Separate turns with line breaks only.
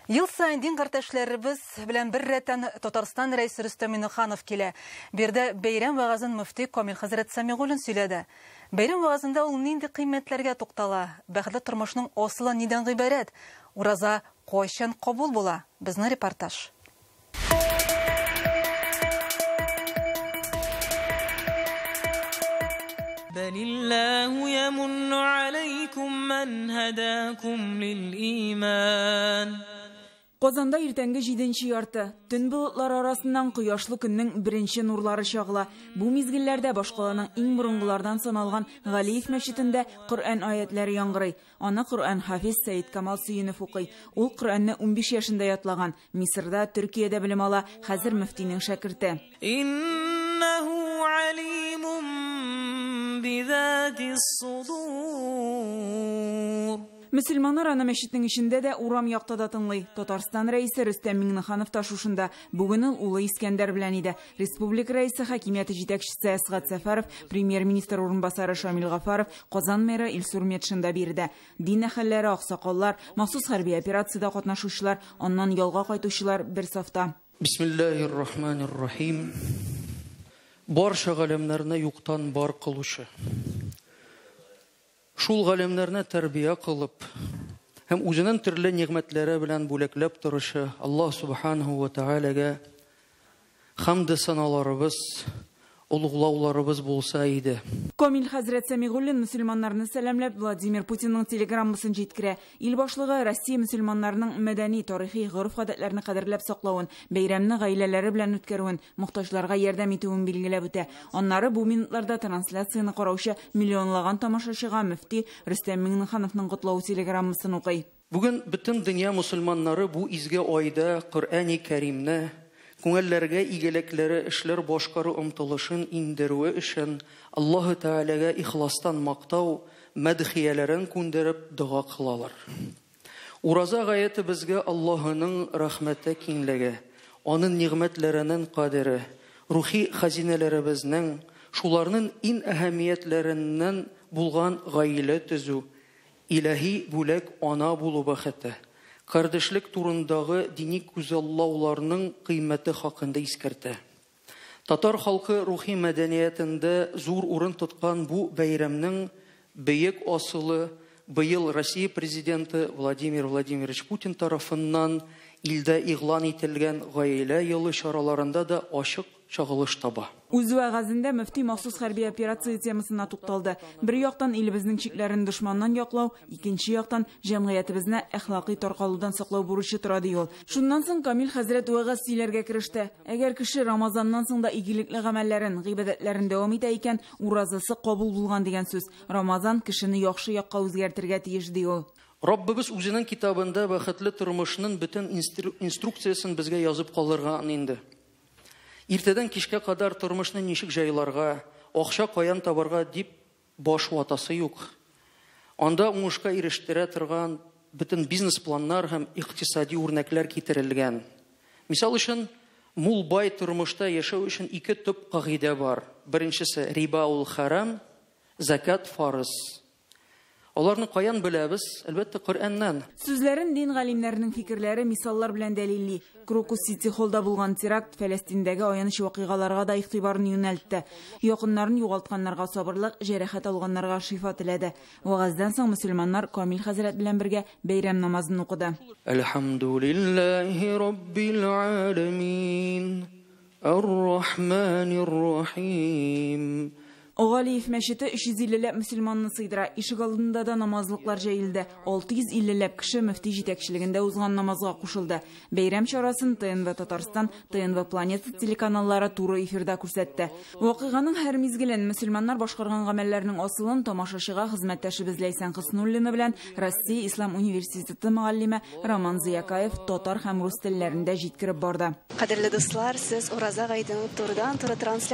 Ел сайын дин кардәшләребез белән бер рәттән Татарстан рәисе Рөстәм Миңнеханов килә. Биредә бәйрәм вәгазен мөфти Камил хәзрәт Сәмигуллин сөйләде. Бәйрәм вәгазендә ул нинди кыйммәтләргә туктала? Бәхетле тормышның асылы нидән гыйбарәт? Ураза кайчан кабул була? Безнең репортаж.
بل يمن عليكم من هداكم للإيمان.
Казанда иртәнге 7:30. Төн болытлары арасыннан кояшлы көннең беренче нурлары чагыла. Бу мизгелләрдә башкаланың иң борынгылардан саналган Галиев мәчетендә Коръән аятлары яңгырый. Аны Коръән хафиз Сәид Камал Сөенов укый. Ул Коръәнне 15 яшендә ятлаган. Мисырда, Төркиядә белем ала, хәзер мөфтинең шәкерте.
Иннәһу алимум бизатис судур.
Мөселманнар аны мәчетнең эчендә дә, урам якта да тыңлый. Татарстан рәисе Рөстәм Миңнеханов та шушында. Бүген ул улы Искәндәр белән иде. Республика рәисе хакимияте җитәкчесе Әсгать Сәфәров, премьер-министр урынбасары Шамил Гафаров, Казан мэры Илсур Метшин да биредә. Дин әһелләре, аксакаллар, махсус хәрби операциядә катнашучылар, аннан ялга кайтучылар бер сафта.
Бисмиллаһир-рахманир-рахим. Барча галәмнәрне юктан бар кылучы. Шул галәмнәрне тәрбия кылып һәм үзенең төрле нигъмәтләре белән бүләкләп торучы Аллаһ субханаһу ва таалагә хамды саналарыбыз, олуглауларыбыз булса иде.
Камил хәзрәт Сәмигуллин мөселманнарны сәламләп Владимир Путинның телеграммасын җиткерә. Ил башлыгы Россия мөселманнарының мәдәни, тарихи гореф-гадәтләрне кадерләп саклавын, бәйрәмне гаиләләре белән үткәрүен, мохтаҗларга ярдәм итүен билгеләп үтә. Аннары бу минутларда трансляцияне караучы миллионлаган тамашачыга мөфти Рөстәм Миңнехановның котлау телеграммасын укый.
Бүген бөтен дөнья мөселманнары бу изге айда Коръәни Кәримне күңелләргә игелекләре эшләр башкару омтылышын индерүе өчен Аллаһы Тәгаләгә ихластан мактау мәдхияләрен күндереп дога кылалар. Ураза гаете безгә Аллаһының рәхмәте киңлеге, аның нигъмәтләренең кадере, рухи хәзинәләребезнең, шуларның иң әһәмиятләреннән булган гаилә төзү, илаһи бүләк ана булу бәхете, кардәшлек турындагы дини күзаллауларның кыйммәте хакында искәртә. Татар халкы рухи мәдәниятендә зур урын тоткан бу бәйрәмнең бөек асылы быел Россия президенты Владимир Владимирович Путин тарафыннан илдә игълан ителгән гаилә елы чараларында да ачык чагылыш таба.
Үз вәгазендә мөфти махсус хәрби операция темасына тукталды. Бер яктан илебезнең чикләрен дошманнан яклау, икенче яктан җәмгыятебезне әхлакый таркалудан саклау бурычы тора ди ул. Шуннан соң Камил хәзрәт вәгаз сөйләргә кереште. Әгәр кеше Рамазаннан соң да игелекле гамәлләрен, гыйбадәтләрен дәвам итә икән, уразасы кабул булган дигән сүз. Рамазан кешене яхшы якка үзгәртергә тиеш ди ул.
Раббыбыз үзенең китабында бәхетле тормышның бөтен инструкциясен безгә язып калдырган инде. Иртәдән кичкә кадәр тормышны ничек җайларга, акча каян табарга дип баш ватасы юк. Анда уңышка ирештерә торган бөтен бизнес-планнар һәм икътисади үрнәкләр китерелгән. Мисал өчен, мул бай тормышта яшәү өчен ике төп кагыйдә бар. Беренчесе риба ул харам, закат фарыз. Аларны каян беләбез? Әлбәттә, Коръәннән.
Сүзләрен дин галимнәренең фикерләре мисаллар белән дәлилли. Крокус Сити Холлда булган теракт Фәләстиндәге аяныч вакыйгаларга да игътибарын юнәлтте. Якыннарын югалтканнарга сабырлык, җәрәхәт алганнарга шифа теләде. Вәгазьдән соң мөселманнар Камил хәзрәт белән бергә бәйрәм намазын укыды.
Әлхәмдүлилләһи раббил аламин, ар-рахманир рахим.
Галиев мәчете 350 ләп мөселманны сыйдыра. Ишек алдында да намазлыклар җәелде. 650 ләп кеше мөфти җитәкчелегендә узган намазга кушылды. Бәйрәм чарасын ТНВ Татарстан, ТНВ Планета телеканаллары туры эфирда күрсәтте. Вакыйганың һәр мизгелен, мөселманнар башкарган гамәлләрнең асылын тамашачыга хезмәттәшебез Ләйсән Хөснуллина белән Россия Ислам университеты мөгаллиме Роман Зыякаев татар һәм рус телләрендә җиткереп барды.
Кадерле дуслар, сез Ураза гаетенең турыдан-туры трансляциясен